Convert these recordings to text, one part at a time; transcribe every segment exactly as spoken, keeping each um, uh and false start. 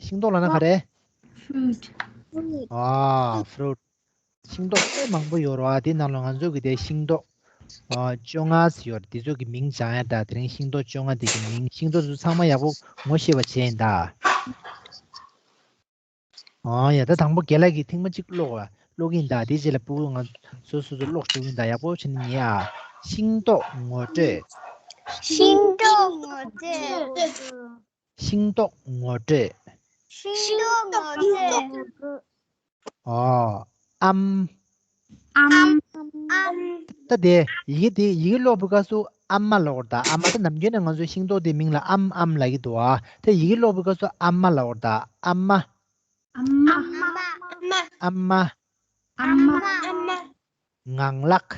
ཤིང་ཏོག་ལབ་ན་ག་རེ། Fruit. ཨ། fruit. ཤིང་ཏོག་དཔེ་མང་པོ་ཡོད་རེད་བ། དེའི་ནང་ལ་ང་ཚོ་གི་དེ་ཤིང་ཏོག་ཨ། བཅོ་ལྔ་ཙམ་ཡོད་རེད། དེ་ཚོ་གི་མིང་སྦྱང་ཡ་ད། དེ་རིང་ཤིང་ཏོག་བཅོ་ལྔ་དེ་གི་མིང་། ཤིང་ཏོག་ཚོ་ཚང་མ་ཡག་པོ་ངོ་ཤེས་པ་བྱས་ཡིན་ད། ཨ་ཡ། ད་དང་པོ་རྒན་ལགས་ཀྱིས་ཐེངས་མ་གཅིག་ཀློག་པ། ཀློག་གིན་གདའ། དེའི་རྗེས་ལ་སྤུ་གུ་ང་སོ་སོ་སོ་ཀློག་འཇུག་གིན་གདའ། ཡག་པོ་བྱས་ནས་ཉན་ཨ། ཤིང་ཏོག་ངོ་སྤྲོད། ཤིང་ཏོག་ངོ་སྤྲོད། ཤིང་ཏོག་ངོ་སྤྲོད། ཤིང་ཏོག་ངོ་སྤྲོད། ཨོ། ཨམ། ཨམ། ཨམ། ད་དེ་ཡི་གེ་དེ་ཡི་གེ་ཀློག་པའི་སྐབས་སུ་ཨ་མ་ལབ་དགོས་རེད་ད། ཨ་མ། ད་ནམ་རྒྱུན་ནས་ང་ཚོ་ཤིང་ཏོག་དེའི་མིང་ལ་ཨམ་ཨམ་ལབ་ཀྱི་འདུག་ཨ། ད་ཡི་གེ་ཀློག་པའི་སྐབས་སུ་ཨ་མ་ལབ་དགོས་རེད་ད། ཨ་མ། ཨམ། ཨ་མ། ཨ་མ། ཨམ། ཨ་མ། ངང་ལག།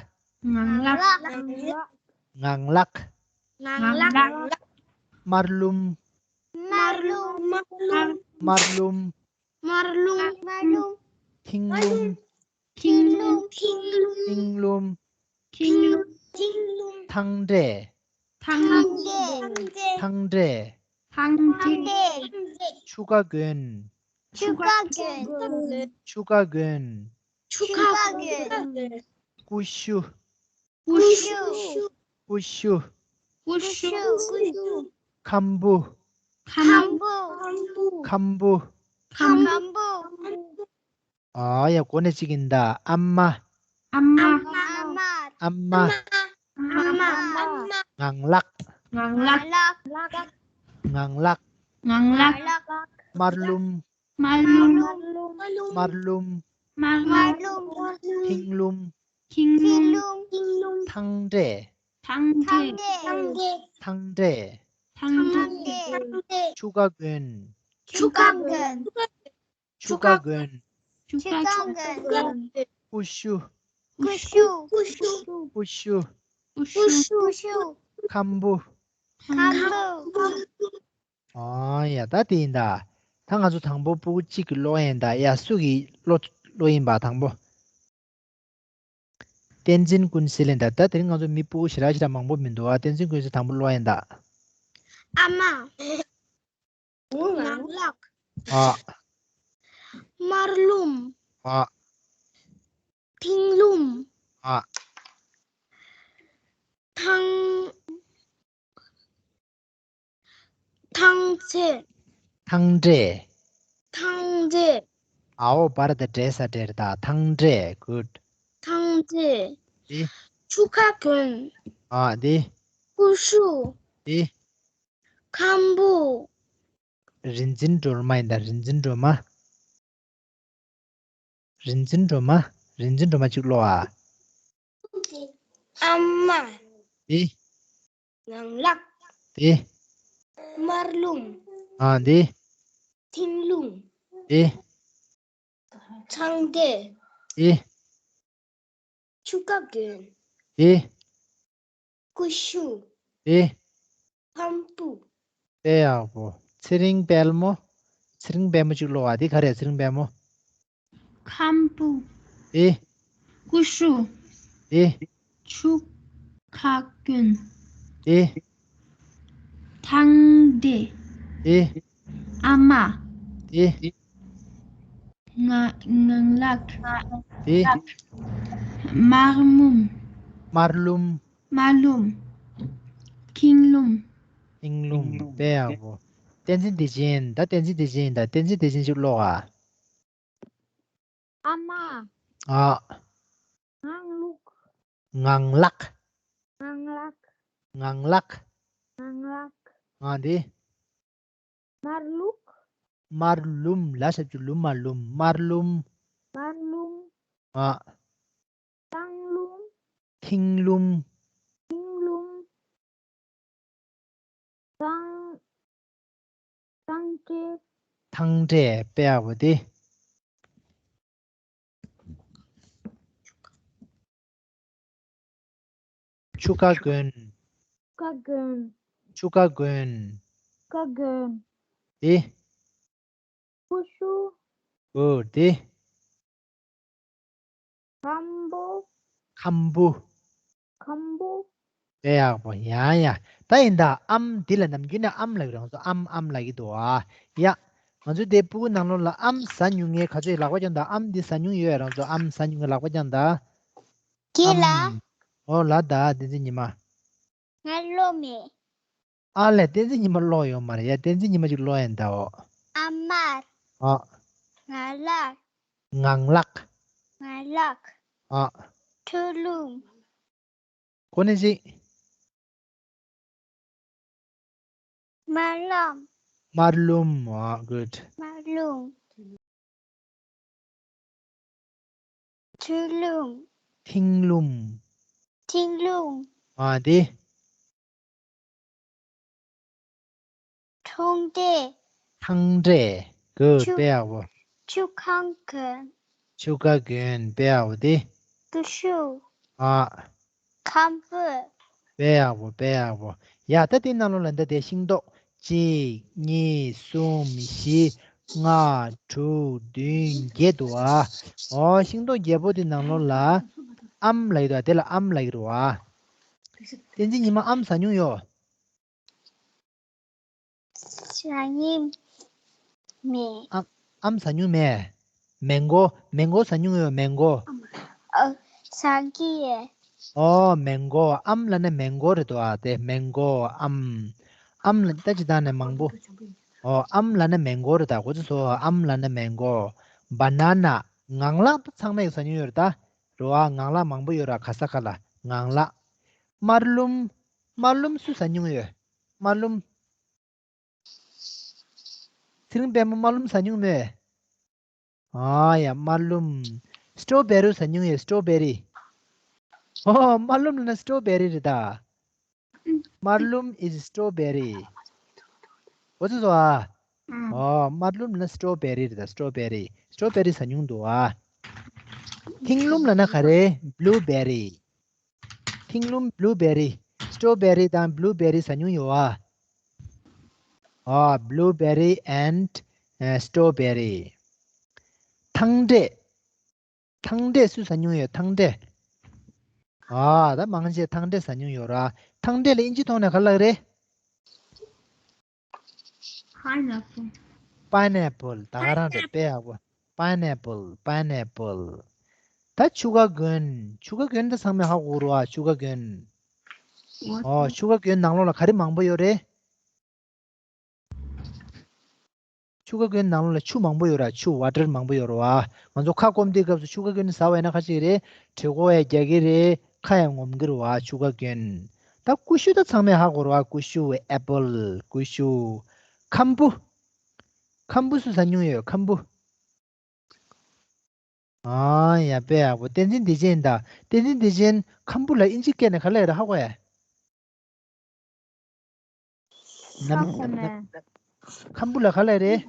ངང་ལག། ངང་ལག། ངང་ལག། ངང་ལག། དམར་ལུམ། དམར་ལུམ། དམར་ལུམ། དམར་ལུམ། དམར་ལུམ། མཐིང་ལུམ། མཐིང་ལུམ། མཐིང་ལུམ། མཐིང་ལུམ། མཐིང་ལུམ། མཐིང་ལུམ། ཐང་འབྲས། ཐང་། ཐང་འབྲས། ཐང་འབྲས། ཐང་འབྲས། ཐང་འབྲས། ཆུ་ཁ་གྱོན། ཆུ་ཁ་གྱོན། ཆུ་ཁ་གྱོན། ཆུ་ཁ་གྱོན། ཀུ་ཤུ། ཀུ་ཀུ་ཤུ། ཤུ། ཀུ་ཤུ། ཀུ་ཤུ། ཀུ་ཤུ། ཁམ་བུ། ཁམ། ཁམ་བུ། ཁམ་བུ། ཁམ། ཁམ་བུ། ཨ་ཡ། གོ་ནས་གཅིག་ཡིན་ད། ཨ་མ། ཨ་མ། ཨ་མ། ཨ་མ། ཨ་མ། ངང་ལག། ངང་ལག། ངང་ལག། ངང་ལག། ངང་ལག། ངང་ལག། དམར་ལུམ། དམར་ལུམ། དམར་ལུམ། དམར་ལུམ། དམར་དམར་ལུམ། ལུམ། མཐིང་ལུམ། མཐིང་ལུམ། མཐིང་ལུམ། ཐང་འབྲས། ཐང་འབྲས། ཐང་འབྲས། ཐང་འབྲས། ཐང་འབྲས། ཐང་འབྲས། ཆུ་ཁ་གྱོན། ཆུ་ཁ་གྱོན། ཆུ་ཁ་གྱོན། ཆུ་ཆུ་ཁ། ཁ་གྱོན། ཀུ་ཤུ། ཀུ་ཤུ། ཀུ་ཤུ། ཀུ་ཤུ། ཀུ་ཀུ་ཤུ། ཤུ། ཁམ་བུ། ཁམ་བུ། ཨ་ཡ། ད་དེ་ཡིན་ད། ད་ང་ཚོ་དང་པོ་སྤུ་གུ་གཅིག་གིས་ཀློག་ཡིན་ད། ཡ། སུ་གིས་ཀློག་ཀློག་ཡིན་པ་དང་པོ། བསྟན་འཛིན་ཀུན་གསལ་ཡིན་ད། ད་དེ་རིང་ང་ཚོ་མི་སྤུ་གུ་ཞེ་དྲག་ཞེ་དྲག་མང་པོ་མི་འདུག་ཨ། བསྟན་འཛིན་ཀུན་གསལ་དང་པོ་ཀློག་ཡིན་ད། ཨ་མ། ངང་ལག། ཨ། དམར་ལུམ། ཨ། མཐིང་ལུམ། ཨ། ཐང་ཐང་ཚེ། ཐང་འབྲས། ཐང་འབྲས། ཨའོ་བར་དང་འབྲས་ས་འབྲས་རེད་ད། ཐང་འབྲས། གུཌ། ཐང་འབྲས། དེ། ཆུ་ཁ་གྱོན། ཨ་དེ། ཀུ་ཤུ། དེ། ཁམ་བུ། རིན་འཛིན་སྒྲོལ་མ་ཡིན་ད། རིན་འཛིན་སྒྲོལ་མ། རིན་འཛིན་སྒྲོལ་མ། རིན་འཛིན་སྒྲོལ་མ་གཅིག་ཀློག་ཨ། ཨ་མ། དེ། ངང་ལག། དེ། དམར་ལུམ། ཨ་དེ། མཐིང་ལུམ། དེ། ཐང་འབྲས། དེ། ཆུ་ཁ་གྱོན། དེ། ཀུ་ཤུ། དེ། ཁམ་བུ། དཔེ་ཡག་པོ། ཚེ་རིང་དཔལ་མོ། ཚེ་རིང་དཔལ་མོ་གཅིག་ཀློག་ཨ། དེ་ག་རེ། ཚེ་རིང་དཔལ་མོ། ཁམ་བུ། དེ། ཀུ་ཤུ། དེ། ཆུ་ཁ་གྱོན། དེ། ཐང་འབྲས། དེ། ཨ་མ། དེ། ང་ངང་ལག། དེ། དམར་མུམ། དམར་ལུམ། དམར་ལུམ། མཐིང་ལུམ། མཐིང་ལུམ། དཔེ་ཡག་པོ། བསྟན་འཛིན་བདེ་ཆེན། ད་བསྟན་འཛིན་བདེ་ཆེན་ཡིན་ད། བསྟན་འཛིན་བདེ་ཆེན་གཅིག་ཀློག་ཨ། ཨ་མ། ཨ། ངང་ལུག། ངང་ལག། ངང་ལག། ངང་ལག། ངང་ལག། ཨ་དེ། དམར་ལུག། དམར་ལུམ། ལ་ཞབས་ཀྱུ་ལུ་མ་ལུམ། དམར་ལུམ། དམར་ལུམ། ཨ། ཐང་ལུམ། མཐིང་ལུམ། མཐིང་ལུམ། ཐང་། ཐང་འབྲས། ཐང་འབྲས། དཔེ་ཡག་པོ་དེ། ཆུ་ཁ་གྱོན། ཁ་གྱོན། ཆུ་ཁ་གྱོན། ཁ་གྱོན། དེ། ཀུ་ཤུ། ཨོ་དེ། ཁམ་བུ། ཁམ་བུ། ཁམ་བུ། དཔེ་ཡག་པོ། ཡ་ཡ། ད་ཡིན་ད། ཨམ་འདི་ལ་ནམ་རྒྱུན་ནས་ཨམ་ལབ་ཀྱི་རེད། ང་ཚོ་ཨམ་ཨམ་ལབ་ཀྱི་འདུག་ཨ། ཡ། ང་ཚོའི་དེ་ཕྲུ་གུ་ནང་ལོགས་ལ་ཨམ་ཟ་མྱོང་མཁན་ག་ཚོད་ལག་པ་བརྐྱངས་དང་། ཨམ་འདི་ཟ་མྱོང་ཡོད། རང་ཚོ་ཨམ་ཟ་མྱོང་མཁན་ལག་པ་བརྐྱངས་དང་། ཁྱེད་ལ། ཨམ། ཨོ་ལ་ད་བསྟན་འཛིན་ཉི་མ། ང་ཀློག་མེད། ཨ་ལས། བསྟན་འཛིན་ཉི་མ་ཀློག་ཡོད་མ་རེད་ཡ། བསྟན་འཛིན་ཉི་མ་ཅིག་ཀློག་ཡིན་ད། ཨོ། ཨ་མར། ཨ། ངང་ལག་ངང་ལག་ངང་ལག་ཨ། ཁྲུས་ལུམ། གོ་ནས་ཅིག་དམར་ལུམ། དམར་ལུམ། ཨ། གུཌ། དམར་ལུམ། ཁྲུས་ལུམ། མཐིང་ལུམ། མཐིང་ལུམ། ཨ་དེ། ཐང་འབྲས། ཐང་འབྲས། གུཌ། ཆུ། དཔེ་ཡག་པོ། ཆུ་ཁ་གྱོན། ཆུ་ཁ་གྱོན། དཔེ་ཡག་པོ་དེ། ཀུ་ཤུ། ཨ། ཁམ་བུ། དཔེ་ཡག་པོ། དཔེ་ཡག་པོ། ཡ་ད་དེ་ནང་ལོགས་ལ་འདི་དེ་ཤིང་ཏོག་གཅིག་གཉིས། གསུམ། བཞི། ལྔ། དྲུག་བདུན། བརྒྱད་འདུག་ཨ། ཨོ། ཤིང་ཏོག་བརྒྱད་པོ་དེ་ནང་ལོགས་ལ་ཨམ་ལབ་ཀྱི་འདུག་ཨ། དེ་ལ་ཨམ་ལབ་ཀྱི་རེད་བ། བསྟན་འཛིན་ཉི་མ་ཨམ་ཟ་མྱོང་ཡོད། ཟ་མྱོང་མེད། ཨམ། ཨམ་ཟ་མྱོང་མེད། མེང་གོ། མེང་གོ་ཟ་མྱོང་ཡོད། མེང་གོ། ཨ། ཟ་གི་ཡོད། ཨོ། མེང་གོ། ཨམ་ལབ་ན་མེང་གོ་རེད་དོ་ཨ། དེ་མེང་གོ། ཨམ། ཨམ་ལ་ད་ཅི་ད་ནས་མང་པོ། ཨོ། ཨམ་ལབ་ན་མེང་གོ་རེད་ད། གོ་ཚོད་སོང་། ཨམ་ལབ་ན་མེང་གོ། བ་ན་ན། ངང་ལག་ད་ཚང་མས་ཟ་མྱོང་ཡོད་རེད་ད། རེད་བ། ངང་ལག་མང་པོ་ཡོད་ར། ག་ས་ག་ལ། ངང་ལག་དམར་ལུམ། དམར་ལུམ་སུ་ཟ་མྱོང་ཡོད། དམར་ལུམ། ཚེ་རིང་དཔལ་མོ་དམར་ལུམ་ཟ་མྱོང་མེད། ཨ་ཡ། དམར་ལུམ། སི་ཊོ་བེ་རི་ཟ་མྱོང་ཡོད། སི་ཊོ་བེ་རི། ཨོ། དམར་ལུམ་ལབ་ན་སི་ཊོ་བེ་རི་རེད་ད། དམར་ལུམ་is strawberry། གོ་ཚོད་སོང་ཨ། ཨོ། དམར་ལུམ་ལབ་ན་སི་ཊོ་བེ་རི་རེད་ད། སི་ཊོ་བེ་རི། སི་ཊོ་བེ་རི་ཟ་མྱོང་འདུག་ཨ། མཐིང་ལུམ་ལབ་ན་ག་རེ། བྷུ་ལུ་བེ་རི། མཐིང་ལུམ། བྷུ་ལུ་བེ་རི། སི་ཊོ་བེ་རི་དང་བྷུ་ལུ་བེ་རི་ཟ་མྱོང་ཡོད་ཨ། ཨ། blueberry and strawberry། ཐང་འབྲས། ཐང་འབྲས་སུ་ཟ་མྱོང་ཡོད། ཐང་འབྲས། ཨ། ད་མང་ཆེ་ཐང་འབྲས་ཟ་མྱོང་ཡོད་ར། ཐང་འབྲས་ལ་དབྱིན་ཇི་ཐོག་ནས་ག་ལབ་རེད། Pineapple. Pineapple. ད་ག་རང་རེད། དཔེ་ཡག་པོ། Pineapple. Pineapple. ད་ཆུ་ཁ་གྱོན། ཆུ་ཁ་གྱོན་ད་ཚང་མས་ཧ་གོ་རེད་བ། ཆུ་ཁ་གྱོན། ཨོ། ཆུ་ཁ་གྱོན་ནང་ལོགས་ལ་ག་རེ་མང་པོ་ཡོད་རེད། ཆུ་ཁ་གྱོན་ནང་ལོགས་ལ་ཆུ་མང་པོ་ཡོད་ར། ཆུ། water མང་པོ་ཡོད་རེད་བ། ང་ཚོ་ཁ་སྐོམ་དུས་སྐབས་སུ་ཆུ་ཁ་གྱོན་ཟ་བ་ཡིན་ན་ག་ཅིག་རེད། དྲོད་ཁོག་ཡང་རྒྱག་གི་རེད། ཁ་ཡང་ངོམ་གི་རེད་བ། ཆུ་ཁ་གྱོན། ད་ཀུ་ཤུ་ད་ཚང་མས་ཧ་གོ་རེད་བ། ཀུ་ཤུ། apple. ཀུ་ཤུ། ཁམ་བུ། ཁམ་བུ་སུ་ཟ་མྱོང་ཡོད། ཁམ་བུ། ཨ་ཡ། དཔེ་ཡག་པོ། བསྟན་འཛིན་བདེ་ཆེན་དང་། བསྟན་འཛིན་བདེ་ཆེན། ཁམ་བུ་ལ་དབྱིན་ཇི་སྐད་ནས་ག་ལབ་རེད། ཧ་གོ་ཡ། ནམ། ཧ་གོ་མེད། ཁམ་བུ་ལ་ག་ལབ་རེད།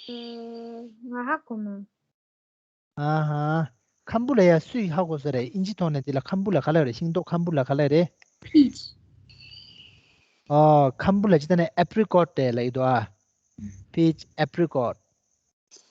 ཨེ། ང་ཧ་གོ་མེད། ཨ་ཧ། ཁམ་བུ་ལ་ཡ་སུས་ཧ་གོ་ས་རེད། དབྱིན་ཇི་ཐོག་ནས་དེ་ལ་ཁམ་བུ་ལ་ག་ལབ་རེད། ཤིང་ཏོག་ཁམ་བུ་ལ་ག་ལབ་རེད། Peach. ཨོ། ཁམ་བུ་ལ་ཅི་ད་ནས་apricot དེ་ལབ་ཀྱི་འདུག་ཨ། Peach, apricot.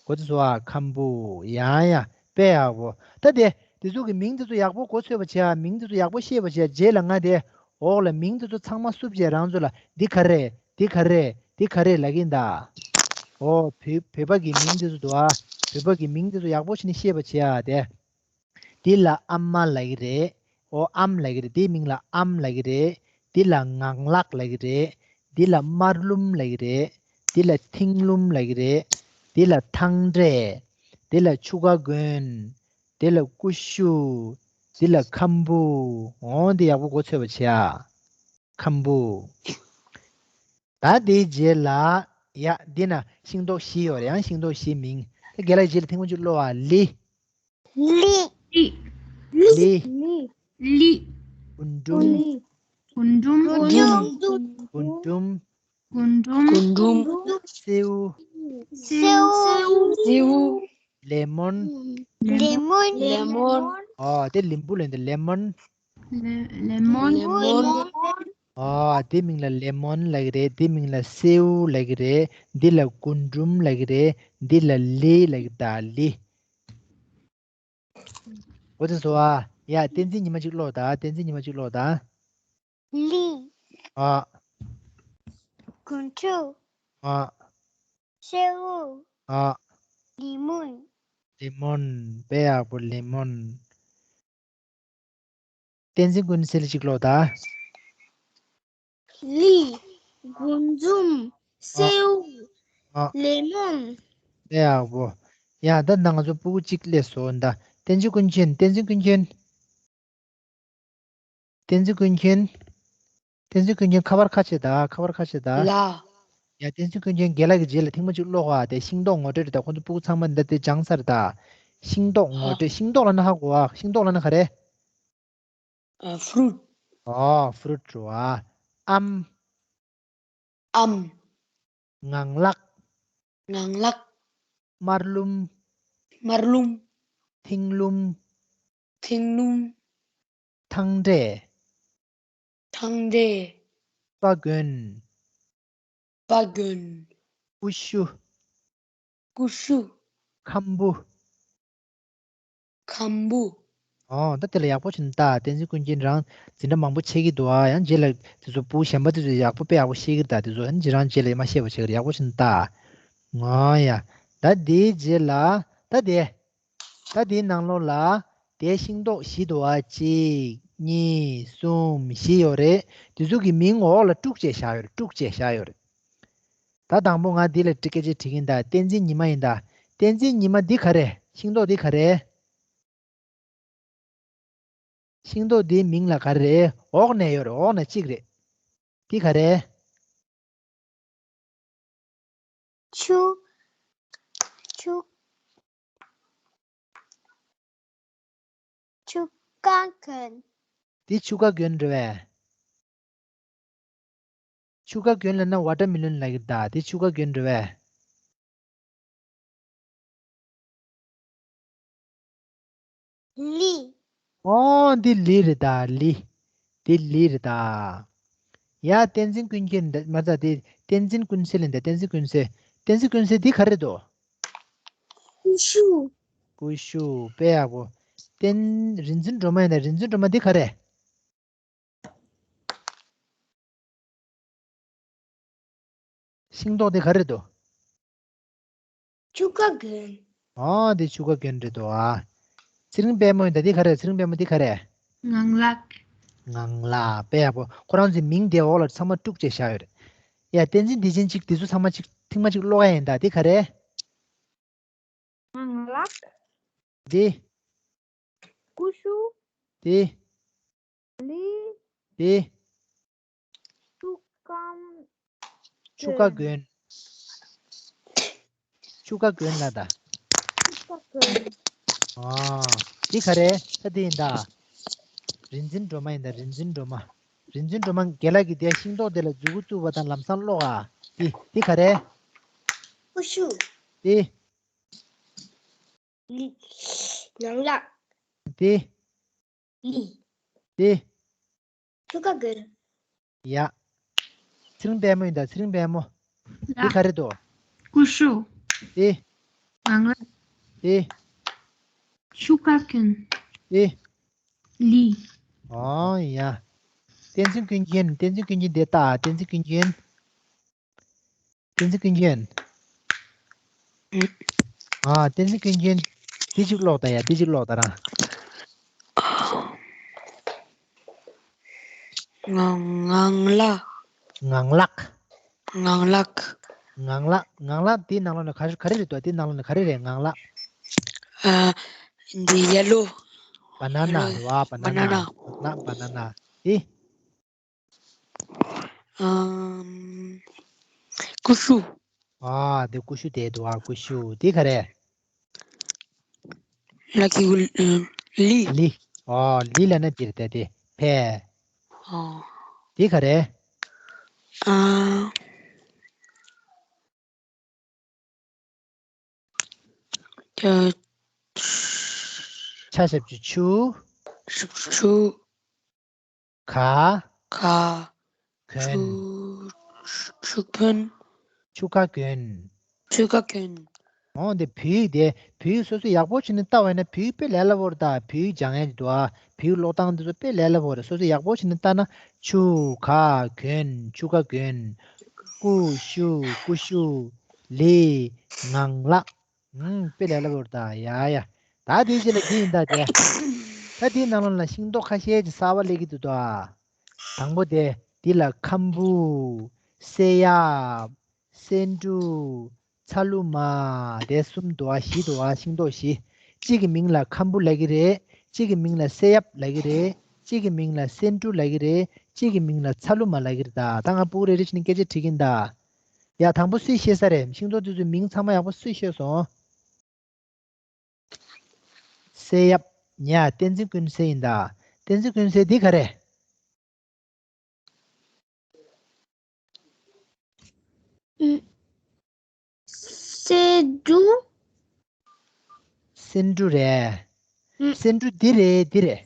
གོ་ཚོད་སོང་ཨ། ཁམ་བུ། ཡ་ཡ། དཔེ་ཡག་པོ། ད་དེ་དེ་ཚོ་གི་མིང་དེ་ཚོ་ཡག་པོ་གོ་ཆོད་པ་བྱེད་ཨ། མིང་དེ་ཚོ་ཡག་པོ་ཤེས་པ་བྱེད་ཨ། རྗེས་ལ་ང་དེ་འོག་ལ་མིང་དེ་ཚོ་ཚང་མ་བསུབ་བྱས་རང་ཚོ་ལ་འདི་ག་རེ་རེད། འདི་ག་རེ་རེད། འདི་ག་རེ་རེད་ལབ་ཀྱི་ཡིན་ད། ཨོ། བོད་བོད་པ་གི་མིང་དེ་ཚོ་འདུག་ཨ། བོད་པ་གི་མིང་དེ་ཚོ་ཡག་པོ་བྱས་ནས་ཤེས་པ་བྱེད་ཨ་དེ། འདི་ལ་ཨ་མ་ལབ་ཀྱི་རེད། ཨོ། ཨམ་ལབ་ཀྱི་རེད། འདིའི་མིང་ལ་ཨམ་ལབ་ཀྱི་རེད། འདི་ལ་ངང་ལག་ལབ་ཀྱི་རེད། འདི་ལ་དམར་ལུམ་ལབ་ཀྱི་རེད། འདི་ལ་མཐིང་ལུམ་ལབ་ཀྱི་རེད། འདི་ལ་ཐང་འབྲས། འདི་ལ་ཆུ་ཁ་གྱོན། འདི་ལ་ཀུ་ཤུ། འདི་ལ་ཁམ་བུ། འོ། འདི་ཡག་པོ་གོ་ཆོད་པ་བྱེད་ཨ། ཁམ་བུ། ད་དེའི་རྗེས་ལ། ཡ། འདི་ན་ཤིང་ཏོག་བཞི་ཡོད་རེད། ཡང་ཤིང་ཏོག་བཞི་མིང་། ད་རྒན་ལགས་རྗེས་ལ་ཐེངས་མ་གཅིག་ཀློག་ཨ། ལི། ལི། ལི། ལི། རྒུན་འབྲུམ། རྒུན་འབྲུམ། རྒུན་འབྲུམ། རྒུན་འབྲུམ། སེའུ། སེའུ། ལེ་མོན། ལེ་མོན། ཨོ། དེ་ལིམ་བུ་ལབ་འདུག་ལེ་མོན། ལེ་མོན། ཨོ། དེ་མིང་ལ་ལེ་མོན་ལབ་ཀྱི་རེད། དེ་མིང་ལ་སེའུ་ལབ་ཀྱི་རེད། འདི་ལ་རྒུན་འབྲུམ་ལབ་ཀྱི་རེད། འདི་ལ་ལི་ལབ་ཀྱི་རེད། ད་ལི། འོ་དེ་བཟོ་ཨ། ཡ། བསྟན་འཛིན་ཉི་མ་གཅིག་ཀློག་དང་། བསྟན་འཛིན་ཉི་མ་གཅིག་ཀློག་དང་། ལི། ཨ། རྒུན་འབྲུམ། ཨ། སེའུ། ཨ། ལེ་མོན། ལེ་མོན། དཔེ་ཡག་པོ། ལེ་མོན། བསྟན་འཛིན་ཀུན་གསལ་གཅིག་ཀློག་དང་། ལི། དགུན་འཛོམས། སེའུ། ཨ། ལེ་མོན། དཔེ་ཡག་པོ། ཡ་ད་ནང་ཚོ་སྤུ་གུ་གཅིག་སླེབས་སོང་ད། བསྟན་འཛིན་ཀུན་མཁྱེན། བསྟན་འཛིན་ཀུན་མཁྱེན། བསྟན་འཛིན་ཀུན་མཁྱེན། བསྟན་འཛིན་ཀུན་མཁྱེན། ཁ་པར་ཁ་ཕྱེ་ད། ཁ་པར་ཁ་ཕྱེ་ད། ལ། ཡ་བསྟན་འཛིན་ཀུན་མཁྱེན། རྒན་ལགས་ཀྱི་རྗེས་ལ་ཐེངས་མ་གཅིག་ཀློག་ཨ། དེ་ཤིང་ཏོག་ངོ་སྤྲོད་རེད་ད། ཁོང་ཚོ་སྤུ་གུ་ཚང་མ་འདི་དེ་སྦྱངས་ཚར་ད། ཤིང་ཏོག་ངོ་སྤྲོད། ཤིང་ཏོག་ལབ་ན་ཧ་གོ་ཨ། ཤིང་ཏོག་ལབ་ན་ག་རེ། ཨ། ཕུ་རུཊ། ཨོ། ཕུ་རུཊ་རེད་བ། ཨམ། ཨམ། ངང་ལག་ངང་ལག་དམར་ལུམ། དམར་ལུམ། མཐིང་ལུམ། མཐིང་ལུམ། ཐང་འབྲས། ཐང་འབྲས། པ་གོན། པ་གོན། ཀུ་ཤུ། ཀུ་ཤུ། ཁམ་བུ། ཁམ་བུ། ཨོ། ད་དེ་ལ་ཡག་པོ་བྱས་ནས་ལྟ། བསྟན་འཛིན་ཀུན་མཁྱེན་རང་འཛིན་གྲྭ་མང་པོ་ཆད་ཀྱི་འདུག་ཨ། ཡང་རྗེས་ལ་དེ་ཚོ་སྤུ་གུ་གཞན་པ་དེ་ཚོས་ཡག་པོ་དཔེ་ཡག་པོ་ཤེས་ཀྱི་རེད་ད། དེ་ཚོ་ཡང་རྗེས་རང་རྗེས་ལ་ཡང་མ་ཤེས་པ་བྱེད་ཀྱི་རེད། ཡག་པོ་བྱས་ནས་ལྟ། ཨོ་ཡ། ད་དེའི་རྗེས་ལ་ད་དེ། ད་དེའི་ནང་ལོགས་ལ་དེའི་ཤིང་ཏོག་བཞི་འདུག་ཨ། གཅིག་གཉིས། གསུམ། བཞི་ཡོད་རེད། དེ་ཚོ་གི་མིང་འོག་ལ་དཀྲུག་བྱས་བཞག་ཡོད་རེད། དཀྲུག་བྱས་བཞག་ཡོད་རེད། ད་དང་པོ་ང་འདི་ལ་ཊིཀ་ཅིག་བྲིས་ཀྱིན་གདའ། བསྟན་འཛིན་ཉི་མ་ཡིན་གདའ། བསྟན་འཛིན་ཉི་མ། འདི་ག་རེ། ཤིང་ཏོག་འདི་ག་རེ། ཤིང་ཏོག་འདིའི་མིང་ལ་ག་རེ་རེད། འོག་ནས་ཡོད་རེད། འོག་ནས་གཅིག་རེད། འདི་ག་རེ། ཆུ། ཆུ། ཆུ་ཀ་གོན། འདི་ཆུ་ཀ་གོན་རེད་པས། ཆུ་ཀ་གོན་ལབ་ན་ཝ་ཊར་མི་ལོན་ལབ་ཀྱི་རེད་ད། དེ་ཆུ་ཀ་གོན་རེད་པས། ལི། ཨོ། འདི་ལི་རེད་ད། ལི། འདི་ལི་རེད་ད། ཡ། བསྟན་འཛིན་ཀུན་མཁྱེན་འདི་མ་ཚད། དེ་བསྟན་འཛིན་ཀུན་གསལ་ཡིན་ད། བསྟན་འཛིན་ཀུན་གསལ། བསྟན་འཛིན་ཀུན་གསལ། འདི་ག་རེ་འདུག་ཀུ་ཤུ། ཀུ་ཤུ། དཔེ་ཡག་པོ། བསྟན། རིག་འཛིན་སྒྲོལ་མ་ཡིན་ད། རིག་འཛིན་སྒྲོལ་མ། འདི་ག་རེ། ཤིང་ཏོག་དེ་ག་རེ་འདུག་ཆུ་ཀ་གོན། ཨ། དེ་ཆུ་ཀ་གོན་རེད་འདུག་ཨ། ཚེ་རིང་དཔལ་མོ་ཡིན་ད། དེ་ག་རེ། ཚེ་རིང་དཔལ་མོ། དེ་ག་རེ། ངང་ལག་ངང་ལག་དཔེ་ཡག་པོ། ཁོ་རང་ཚོའི་མིང་དེ་འོག་ལ་ཚང་མ་དཀྲུག་བྱས་བཞག་ཡོད་རེད། ཡ། བསྟན་འཛིན་བདེ་ཆེན། གཅིག་དེ་ཚོ་ཚང་མ་གཅིག་ཐེངས་མ་གཅིག་ཀློག་ཡ་ཡིན་ད། དེ་ག་རེ། ངང་ལག་འདི། ཀུ་ཤུ། འདི། ལི། འདི། ཆུ་ཀ། ཆུ་ཀ་གོན། ཆུ་ཀ་གོན་ལ་ད། ཆུ་ཀ་གོན། ཨ། འདི་ག་རེ། ད་འདི་ཡིན་ད། རིག་འཛིན་སྒྲོལ་མ་ཡིན་ད། རིག་འཛིན་སྒྲོལ་མ། རིག་འཛིན་སྒྲོལ་མ། རྒན་ལགས་ཀྱིས་དེ་ཤིང་ཏོག་དེ་ལ་མཛུ་གུ་བཙུགས་པ་དང་ལམ་སང་ཀློག་ཨ། འདི། འདི་ག་རེ། ཀུ་ཤུ། འདི། ལི། ངང་ལག་འདི། ལི། འདི། ཆུ་ཀ་གོན། ཡ། ཚེ་རིང་དཔལ་མོ་ཡིན་ད། ཚེ་རིང་དཔལ་མོ། འདི་ལ། ག་རེ་འདུག་ཀུ་ཤུ། འདི། ངང་ལག་འདི། ཆུ་ཀ་གོན། འདི། ལི། ཨོ་ཡ། བསྟན་འཛིན་ཀུན་མཁྱེན། བསྟན་འཛིན་ཀུན་མཁྱེན་འདི་ལྟ། བསྟན་འཛིན་ཀུན་མཁྱེན། བསྟན་འཛིན་ཀུན་མཁྱེན། ཨ། བསྟན་འཛིན་ཀུན་མཁྱེན། འདི་གཅིག་ཀློག་དང་ཡ། འདི་གཅིག་ཀློག་དང་རང་། ངང་ངང་ལག་ངང་ལག་ངང་ལག་ངང་ལག་ངང་ལག་འདི་ནང་ལོགས་ནས་ག་རེ་ག་རེ་རེད་འདུག་འདི་ནང་ལོགས་ནས་ག་རེ་རེད། ངང་ལག་ཨ། འདི་ཡེ་ལོ། བ་ན་ན་རེད་བ། བ་ན་ན། ང་ལག་བ་ན་ན། འདི། ཨམ། ཀུ་ཤུ། ཨ། དེ་ཀུ་ཤུ་དེ་འདུག་ཨ། ཀུ་ཤུ། དེ་ག་རེ། ལ་གི་གུ། ལི། ལི། ཨ། ལི་ལབ་ན་དེ་རེད་དེ། ཕེ། ཨ། དེ་ག་རེ། ཨ། ཆ། ཆ་ཞབས་ཀྱུ་ཆུ། ཞབས་ཀྱུ་ཆུ། ག་ག་གོན། ཆུ། ཆུ་གོན། ཆུ་ཀ་གོན། ཆུ་ཀ་གོན། འོ་འདི་བོད་ཡིག་དེ། བོད་ཡིག་སོ་སོ་ཡག་པོ་བྱས་ནས་ལྟ་བ་ཡིན་ན་བོད་ཡིག་དཔེ་ལས་སླ་པོ་རེད་ད། བོད་ཡིག་སྦྱང་ཡས་འདུག་ཨ། བོད་ཡིག་ཀློག་སྟངས་འདི་ཚོ་དཔེ་ལས་སླ་པོ་རེད། སོ་སོ་ཡག་པོ་བྱས་ནས་ལྟ་ན། ཆུ་ཀ་གོན། ཆུ་ཀ་གོན། ཀུ་ཤུ། ཀུ་ཤུ། ལི། ངང་ལག་ཨུམ། དཔེ་ལས་སླ་པོ་རེད་ད། ཡ་ཡ། ད་དེའི་རྗེས་ལ་འདི་ཡིན་ད་དེ། ད་དེའི་ནང་ལོགས་ལ་ཤིང་ཏོག་ཁ་ཤས་ཀྱི་གསར་པ་སླེབས་ཀྱི་འདུག་ད། དང་པོ་དེ། འདི་ལ་ཁམ་བུ། སེ་ཡབ། སེ་འབྲུ། ཚ་ལུ་མ། དེ་གསུམ་འདུག་ཨ། བཞི་འདུག་ཨ། ཤིང་ཏོག་བཞི། གཅིག་གི་མིང་ལ་ཁམ་བུ་ལབ་ཀྱི་རེད། གཅིག་གི་མིང་ལ་སེ་ཡབ་ལབ་ཀྱི་རེད། གཅིག་གི་མིང་ལ་སེ་འབྲུ་ལབ་ཀྱི་རེད། གཅིག་གི་མིང་ལ་ཚ་ལུ་མ་ལབ་ཀྱི་རེད་ད། ད་ང་ཕྲུ་གུ་རེ་རེ་བྱས་ནས་སྐད་ཆ་དྲིས་ཀྱིན་ད། ཡ། དང་པོ་སུས་ཤེས་ས་རེད། ཤིང་ཏོག་དེ་ཚོའི་མིང་ཚང་མ་ཡག་པོ་སུས་ཤེས་སོང་། སེ་ཡབ། ཉ། བསྟན་འཛིན་ཀུན་གསལ་ཡིན་ད། བསྟན་འཛིན་ཀུན་གསལ་འདི་ག་རེ། སེ་འབྲུ། སེ་འབྲུ་རེད། ཨུ། སེ་འབྲུ་འདི་རེད། འདི་རེད།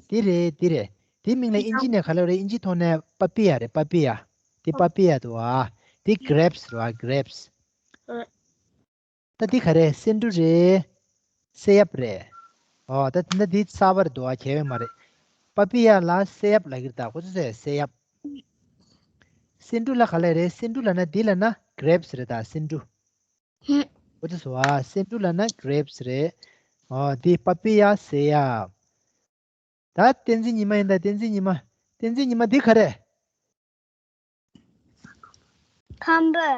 འདི་རེད། འདི་རེད། འདི་མིང་ལ་ཨིན་ཇི་ནས་ག་ལབ་རེད། ཨིན་ཇི་ཐོག་ནས་པ་པི་ཡ་རེད། པ་པི་ཡ། འདི་པ་པི་ཡ་འདུག་ཨ། འདི་གྷི་རེབ་སི་རེད་པ། གྷི་རེབ་སི། ཨུ། ད་འདི་ག་རེ། སེ་འབྲུ་རེད། སེ་ཡབ་རེད། ཨོ། ད་འདི་འདི་གསར་པ་རེད་འདུག་ཨ། གལ་ཡོད་མ་རེད། པ་པི་ཡ་ལ་སེ་ཡབ་ལབ་ཀྱི་རེད་ད། ཁོ་ཚོས་སེ་ཡབ། སེ་འབྲུ་ལ་ག་ལབ་རེད། སེ་འབྲུ་ལབ་ན་འདི་ལབ་ན་གྷི་རེབ་སི་རེད་ད། སེ་འབྲུ། ཧུམ། ཁོ་ཚོས་སོ་ཨ། སེ་འབྲུ་ལབ་ན་གྷི་རེབ་སི་རེད། ཨོ། འདི་པ་པི་ཡ། སེ་ཡབ། ད་བསྟན་འཛིན་ཉི་མ་ཡིན་ད། བསྟན་འཛིན་ཉི་མ། བསྟན་འཛིན་ཉི་མ་འདི་ག་རེ། ཁམ་བུ།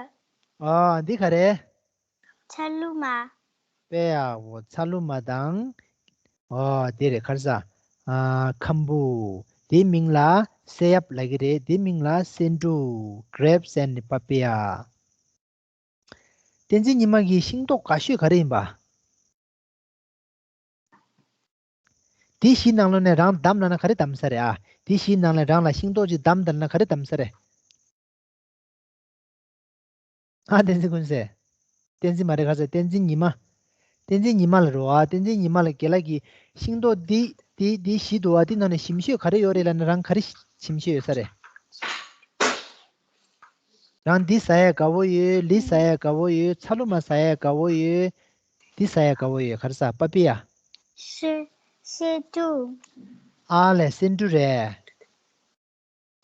ཨ། འདི་ག་རེ། ཚ་ལུ་མ། དཔེ་ཡག་པོ། ཚ་ལུ་མ་དང་། ཨོ། འདི་རེད། ག་རེ་ཟ། ཨ། ཁམ་བུ། འདིའི་མིང་ལ་སེ་ཡབ་ལབ་ཀྱི་རེད། འདིའི་མིང་ལ་སེ་འབྲུ། གྷི་རེབ་སི་ཨེན་ཌི་པ་པི་ཡ། བསྟན་འཛིན་ཉི་མ་གི་ཤིང་ཏོག་དགའ་ཤོས་ག་རེ་ཡིན་པ། འདི་བཞི་ནང་ལོགས་ནས་རང་བདམས་ལབ་ན་ག་རེ་བདམས་ས་རེད་ཨ། འདི་བཞི་ནང་ལས་རང་ལ་ཤིང་ཏོག་ཅིག་བདམས་དང་ལབ་ན་ག་རེ་བདམས་ས་རེད། ཨ། བསྟན་འཛིན་ཀུན་གསལ། བསྟན་འཛིན་མ་རེད། ག་ཚོད། བསྟན་འཛིན་ཉི་མ། བསྟན་འཛིན་ཉི་མ་ལ་རོ་ཨ། བསྟན་འཛིན་ཉི་མ་ལ་རྒན་ལགས་ཀྱིས་ཤིང་ཏོག་འདི་འདི་འདི་བཞི་འདུག་ཨ། འདི་ནང་ནས་ཞིམ་ཤོས་ག་རེ་ཡོད་རེད་ལབ་ན་རང་ག་རེ་ཞིམ་ཤོས་ཡོད་ས་རེད། རང་འདི་ཟ་ཡས་དགའ་བོ་ཡོད། ལི་ཟ་ཡས་དགའ་བོ་ཡོད། ཚ་ལུ་མ་ཟ་ཡས་དགའ་བོ་ཡོད། འདི་ཟ་ཡས་དགའ་བོ་ཡོད། ག་རེ་ཟ། པ་པི་ཡ། སེ་སེ་འབྲུ། ཨ་ལས། སེ་འབྲུ་རེད།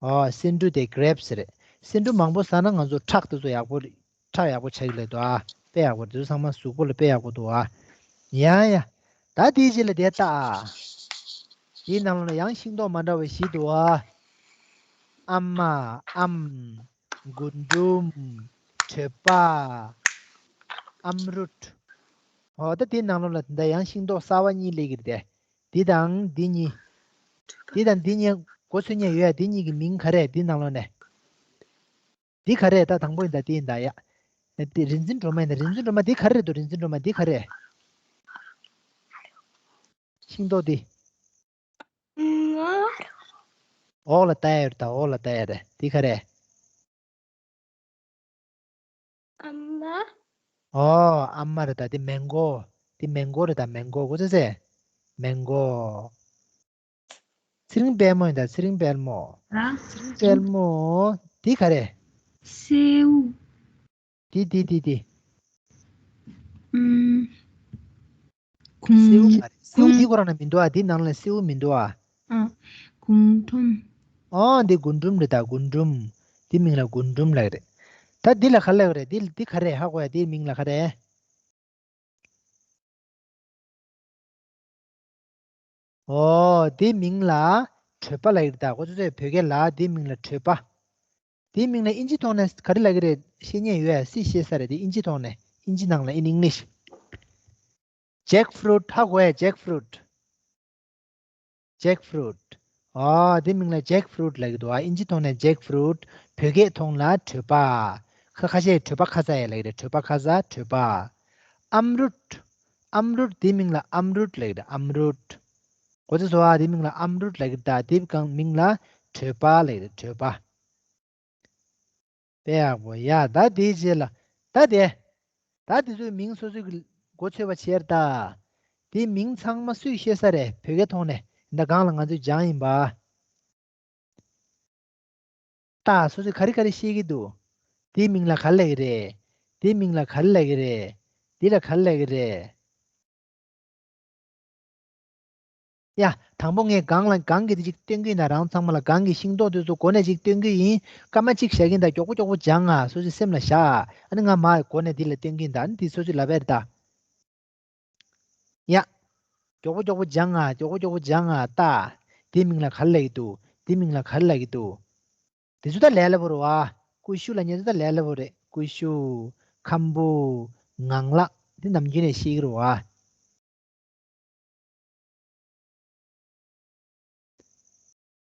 ཨོ། སེ་འབྲུ་དེ་གྷི་རེབ་སི་རེད། སེ་འབྲུ་མང་པོ་ཟ་ན་ང་ཚོ་ཁྲག་དེ་ཚོ་ཡག་པོ། ཁྲག་ཡག་པོ་ཆགས་ཀྱི་ལབ་འདུག་ཨ། དཔེ་ཡག་པོ། དེ་ཚོ་ཚང་མ་གཟུགས་པོ་ལ་དཔེ་ཡག་པོ་འདུག་ཨ། ཡ་ཡ། ད་དེའི་རྗེས་ལ་དེ་ལྟ་ཨ། དེའི་ནང་ལ་ཡང་ཤིང་ཏོག་མ་འདྲ་བ་བཞི་འདུག་ཨ། ཨ་མ། ཨམ། རྒུན་འབྲུམ། གྲོད་པ། ཨམ་རུད། ཨོ། ད་དེའི་ནང་ལོགས་ལ་དེ་འདྲ་ཡང་ཤིང་ཏོག་གསར་པ་གཉིས་སླེབས་ཀྱི་རེད་དེ། འདི་དང་འདི་གཉིས། འདི་དང་འདི་གཉིས་མགོ་ཚོས་མཁན་ཡོད་ཡ། འདི་གཉིས་ཀྱི་མིང་ག་རེ། འདི་ནང་ལོགས་ནས། འདི་ག་རེ། ད་དང་པོ་ཡིན་ད། འདི་ཡིན་ད་ཡ། འདི་རིག་འཛིན་སྒྲོལ་མ་ཡིན་ད། རིག་འཛིན་སྒྲོལ་མ་འདི་ག་རེ་རེད་འདུག་རིག་འཛིན་སྒྲོལ་མ་འདི་ག་རེ། ཤིང་ཏོག་འདི། འོག་ལ་ལྟ་ཡ་ཡོད་ད། འོག་ལ་ལྟ་ཡ་རེད། འདི་ག་རེ། ཨ་མ། ཨོ། ཨ་མ་རེད་ད། འདི་མེང་གོ། འདི་མེང་གོ་རེད་ད། མེང་གོ། གོ་ཚོད་ཚེ། མེང་གོ། ཚེ་རིང་དཔལ་མོ་ཡིན་ད། ཚེ་རིང་དཔལ་མོ། ཨ། ཚེ་རིང་དཔལ་མོ། འདི་ག་རེ། སེའུ། འདི་འདི་འདི་འདི། ཨུམ། སེའུ་གུང་། མ་རེད། སེའུ་གུང་། འདི་ཁོ་རང་ན་མི་འདུག་ཨ། འདི་ནང་ལ་སེའུ་མི་འདུག་ཨ། ཨ། གུང་ཁྲོམ། ཨོ། འདི་རྒུན་འབྲུམ་རེད་ད། རྒུན་འབྲུམ། འདི་མིང་ལ་རྒུན་འབྲུམ་ལབ་རེད། ད་འདི་ལ་ག་ལབ་རེད། འདི་འདི་ག་རེ། ཧ་གོ་ཡ། འདིའི་མིང་ལ་ག་རེ། ཨོ། འདི་མིང་ལ་གྲོད་པ་ལབ་ཀྱི་རེད་ད། ཁོ་ཚོས་བོད་སྐད་ལ་འདི་མིང་ལ་གྲོད་པ། འདི་མིང་ལ་ཨིན་ཇི་ཐོག་ནས་ག་རེ་ལབ་ཀྱི་རེད། ཤེས་མཁན་ཡོད་ཡ། སུས་ཤེས་ས་རེད། འདི་ཨིན་ཇི་ཐོག་ནས། ཨིན་ཇི་ནང་ལ། in English། ཇེག་ཕུ་རུཊ། ཧ་གོ་ཡ། ཇེག་ཕུ་རུཊ། ཇེག་ཕུ་རུཊ། ཨོ། འདི་མིང་ལ་ཇེག་ཕུ་རུཊ་ལབ་ཀྱི་འདུག་ཨ། ཨིན་ཇི་ཐོག་ནས་ཇེག་ཕུ་རུཊ། བོད་སྐད་ཐོག་ལ་གྲོད་པ། ཁ་ཁ་ཤས་གྲོད་པ་ཁ་ཚ་ཡ་ལབ་ཀྱི་རེད། གྲོད་པ་ཁ་ཚ། གྲོད་པ། ཨམ་རུད། ཨམ་རུད། འདི་མིང་ལ་ཨམ་རུད་ལབ་ཀྱི་རེད། ཨམ་རུད། གོ་ཚོད་སོང་ཨ། འདི་མིང་ལ་ཨམ་རུད་ལབ་ཀྱི་རེད་ད། འདི་གང་མིང་ལ་གྲོད་པ་ལབ་ཀྱི་རེད། གྲོད་པ། དཔེ་ཡག་པོ་ཡ། ད་དེའི་རྗེས་ལ། ད་དེ། ད་དེ་ཚོའི་མིང་སོ་སོའི་གི་མགོ་ཚོས་པ་བྱས་ད། དེའི་མིང་ཚང་མ་སུས་ཤེས་ས་རེད། བོད་སྐད་ཐོག་ནས། ད་གང་ལ་ང་ཚོས་སྦྱངས་ཡིན་པ། ད་སོ་སོས་ག་རེ་ག་རེ་ཤེས་ཀྱི་འདུག་དེའི་མིང་ལ་ག་རེ་ལབ་ཀྱི་རེད། དེའི་མིང་ལ་ག་རེ་ལབ་ཀྱི་རེད། འདི་ལ་ག་རེ་ལབ་ཀྱི་རེད། ཡ། དང་པོ་ངས་སྒང་ལ་སྒང་གི་དེ་ཅིག་སྟོན་གྱི་ཡིན་ད། རང་ཚང་མ་ལ་སྒང་གི་ཤིང་ཏོག་དེ་ཚོ་མགོ་ནས་ཅིག་སྟོན་གྱི་ཡིན། སྐར་མ་གཅིག་བཞག་གི་ཡིན་ད། མགྱོགས་པོ་མགྱོགས་པོ་སྦྱང་ང་། སོ་སོའི་སེམས་ལ་བཞག་ཨ་ནི་ང་མར་མགོ་ནས་འདི་ལ་སྟོན་གྱི་ཡིན་ད། ཨ་ནི་དེ་སོ་སོས་ལབ་ཡ་རེད་ད། ཡ། མགྱོགས་པོ་མགྱོགས་པོ་སྦྱང་ང་། མགྱོགས་པོ་མགྱོགས་པོ་སྦྱང་ང་། ལྟ། དེའི་མིང་ལ་ག་རེ་ལབ་ཀྱི་འདུག་དེའི་མིང་ལ་ག་རེ་ལབ་ཀྱི་འདུག་དེ་ཚོ་ད་ལས་སླ་པོ་རེད་བ། ཀུ་ཤུ་ལབ་མཁན་ཚོ་ད་ལས་སླ་པོ་རེད། ཀུ་ཤུ། ཁམ་བུ། ངང་ལག་དེ་ནམ་རྒྱུན་ནས་ཤེས་ཀྱི་རེད་བ།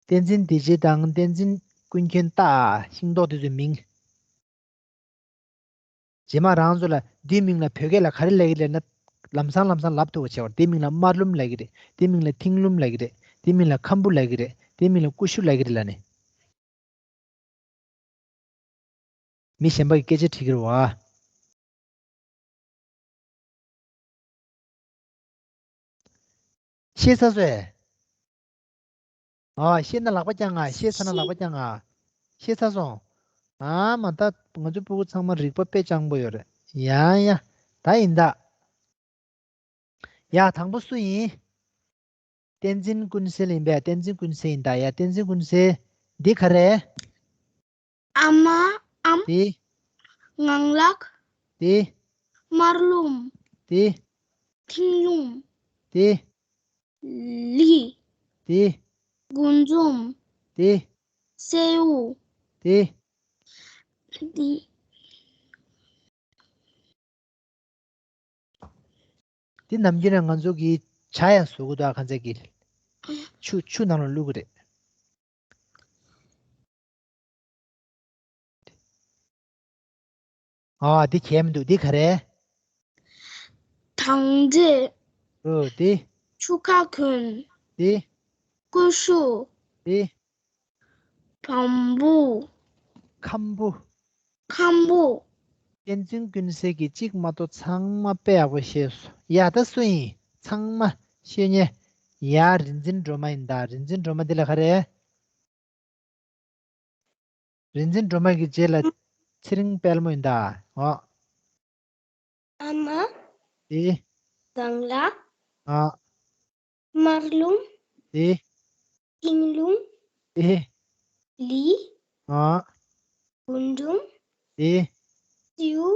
བསྟན་འཛིན་བདེ་ཆེན་དང་བསྟན་འཛིན་ཀུན་མཁྱེན་ལྟ། ཤིང་ཏོག་དེ་ཚོའི་མིང་། རྗེས་མ་རང་ཚོ་ལ་འདིའི་མིང་ལ་བོད་སྐད་ལ་ག་རེ་ལབ་ཀྱི་རེད་ན། ལམ་སང་ལམ་སང་ལབ་ཐུབ་པ་བྱེད་པར། དེའི་མིང་ལ་དམར་ལུམ་ལབ་ཀྱི་རེད། དེའི་མིང་ལ་མཐིང་ལུམ་ལབ་ཀྱི་རེད། དེའི་མིང་ལ་ཁམ་བུ་ལབ་ཀྱི་རེད། དེའི་མིང་ལ་ཀུ་ཤུ་ལབ་ཀྱི་རེད་ལབ་ནས། མི་གཞན་པ་གིས་སྐད་ཆ་དྲིས་ཀྱི་རེད་བ། ཤེས་ཚར་སོང་ངས། ཨ། ཤེས་ན་ལག་པ་བརྐྱངས་ཨ། ཤེས་ཚར་ན་ལག་པ་བརྐྱངས་ཨ། ཤེས་ཚར་སོང་། ཨ་མ། ད་ང་ཚོའི་སྤུ་གུ་ཚང་མ་རིག་པ་དཔེ་སྤྱང་པོ་ཡོད་རེད། ཡ་ཡ། ད་ཡིན་ད། ཡ། དང་པོ་སུ་ཡིན། བསྟན་འཛིན་ཀུན་གསལ་ཡིན་པས། བསྟན་འཛིན་ཀུན་གསལ་ཡིན་ད། ཡ། བསྟན་འཛིན་ཀུན་གསལ། འདི་ག་རེད། ཨ་མ། ཨམ། དེ། ངང་ལག་དེ། དམར་ལུམ། དེ། མཐིང་ལུམ། དེ། ལི། དེ། དགུན་འབུམ། དེ། སེའུ། དེ། དེ། འདི་ནམ་རྒྱུན་ནས་ང་ཚོ་གིས་ཇ་ཡང་བཟོ་གི་འདུག་ཨ། ཁ་ཚ་གི་ཆུ་ཆུ་ནང་ལ་བླུག་གི་རེད། ཨ། འདི་གས་མི་འདུག་འདི་ག་རེད། ཐང་འབྲས། ཨོ། འདི། ཆུ་ཁ་གོན། འདི། ཀུ་ཤུ། འདི། བམ་བུ། ཁམ་བུ། ཁམ་བུ། བསྟན་འཛིན་ཀུན་གསལ་གྱིས་གཅིག་མ་གཏོགས་ཚང་མ་དཔེ་ཡག་པོ་ཤེས་སོང་། ཡ། ད་སུ་ཡིན། ཚང་མ་ཤེས་ཉེ། ཡ། རིག་འཛིན་སྒྲོལ་མ་ཡིན་ད། རིག་འཛིན་སྒྲོལ་མ་འདི་ལ་ག་རེ། རིག་འཛིན་སྒྲོལ་མ་གི་རྗེས་ལ་ཚེ་རིང་དཔལ་མོ་ཡིན་ད། ཨོ། ཨ་མ། ཨེ། གངས་ལ། ཨ། དམར་ལུང་། ཨེ། ཤིང་ལུང་། ཨེ། ལི། ཨ། གུན་འབྲུམ། ཨེ། སེའུ།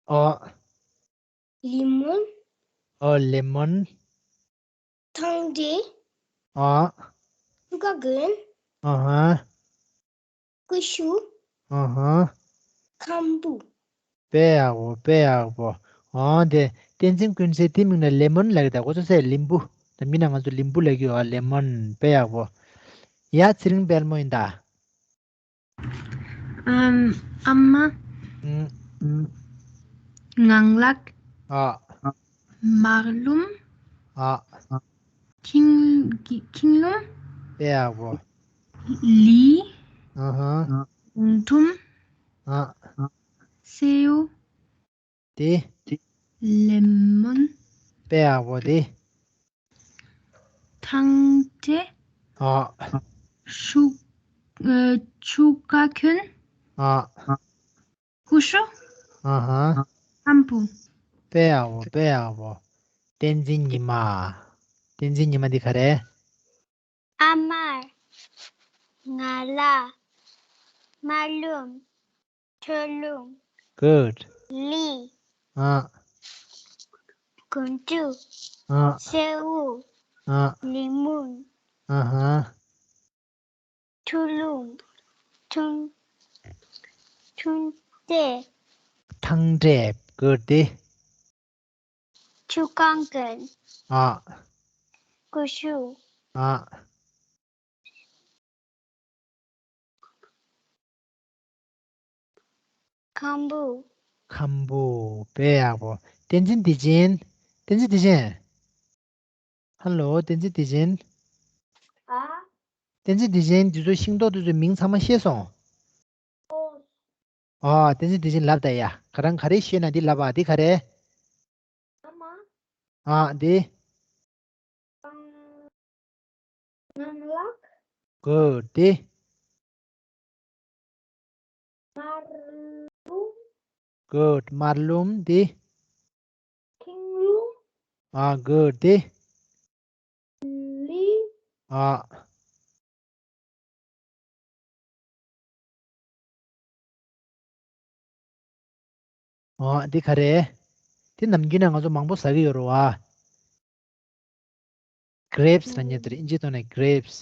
ཨ། ལེ་མོན། ཨ། ལེ་མོན། ཐང་འབྲས། ཨ། ཆུ་ཁ་གོན། ཨ་ཧ། ཀུ་ཤུ། ཨ་ཧ། ཁམ་བུ། དཔེ་ཡག་པོ། དཔེ་ཡག་པོ། ཨོ། དེ་བསྟན་འཛིན་ཀུན་གསལ་དེ་མིང་ལ་ལེ་མོན་ལབ་ཀྱི་ད། ཁོ་ཚོ་ཟེར་ལིམ་བུ། ད་མི་ན་ང་ཚོ་ལིམ་བུ་ལབ་ཀྱི་ཡོད་ཨ། ལེ་མོན། དཔེ་ཡག་པོ། ཡ། ཚེ་རིང་དཔལ་མོ་ཡིན་ད། ཨམ། ཨ་མ། ཨུམ། ངང་ལག་ཨ། དམར་ལུམ། ཨ། ཁྱིང་། ཁྱིང་ལུམ། དཔེ་ཡག་པོ། ལི། ཨ་ཧ། གུང་ཁྲུམ། ཨ། སེའུ། དེ། ལེ་མོན། དཔེ་ཡག་པོ་དེ། ཐང་འབྲས། ཨ། ཆུ། ཨ། ཆུ་ཁ་གོན། ཨ། ཀུ་ཤུ། ཨ་ཧ། ཁམ་བུ། དཔེ་ཡག་པོ། དཔེ་ཡག་པོ། བསྟན་འཛིན་ཉི་མ། བསྟན་འཛིན་ཉི་མ་འདི་ག་རེ། ཨ་མ། ངང་ལག་དམར་ལུམ། ཁྲོ་ལུམ། Good. ལི། ཨ། གུང་ཁྲུམ། ཨ། སེའུ། ཨ། ལེ་མོན། ཨ་ཧ། ཆུ་ལུམ། ཆུ། ཆུ་འབྲས། ཐང་འབྲས། Good. དེ། ཆུ་ཁ་གོན། ཨ། ཀུ་ཤུ། ཨ། ཁམ་བུ། ཁམ་བུ། དཔེ་ཡག་པོ། བསྟན་འཛིན་བདེ་ཆེན། བསྟན་འཛིན་བདེ་ཆེན། ཧ་ལོ། བསྟན་འཛིན་བདེ་ཆེན། ཨ། བསྟན་འཛིན་བདེ་ཆེན། འདི་ཚོ་ཤིང་ཏོག་དེ་ཚོའི་མིང་ཚང་མ་ཤེས་སོང་། ཨོ། ཨ། བསྟན་འཛིན་བདེ་ཆེན་ལབ་ད་ཡ། ཁ་རང་ག་རེ་ཤེས་ན་འདི་ལབ་ཨ། འདི་ག་རེ། ཨ་མ། ཨ། འདི། ཨ། ངང་ལག Good. འདི། དམར་ལུམ། Good. དམར་ལུམ། འདི། ཁྱིང་ལུམ། ཨ། Good. འདི། ཨ། ཨ། འདི་ག་རེད། འདི་ནམ་རྒྱུན་ནས་ང་ཚོ་མང་པོ་ཟ་གི་ཡོད་རེད་བ། Grapes ལབ་མཁན་དེ་རེད། ཨིན་ཇིའི་ཐོག་ནས་grapes།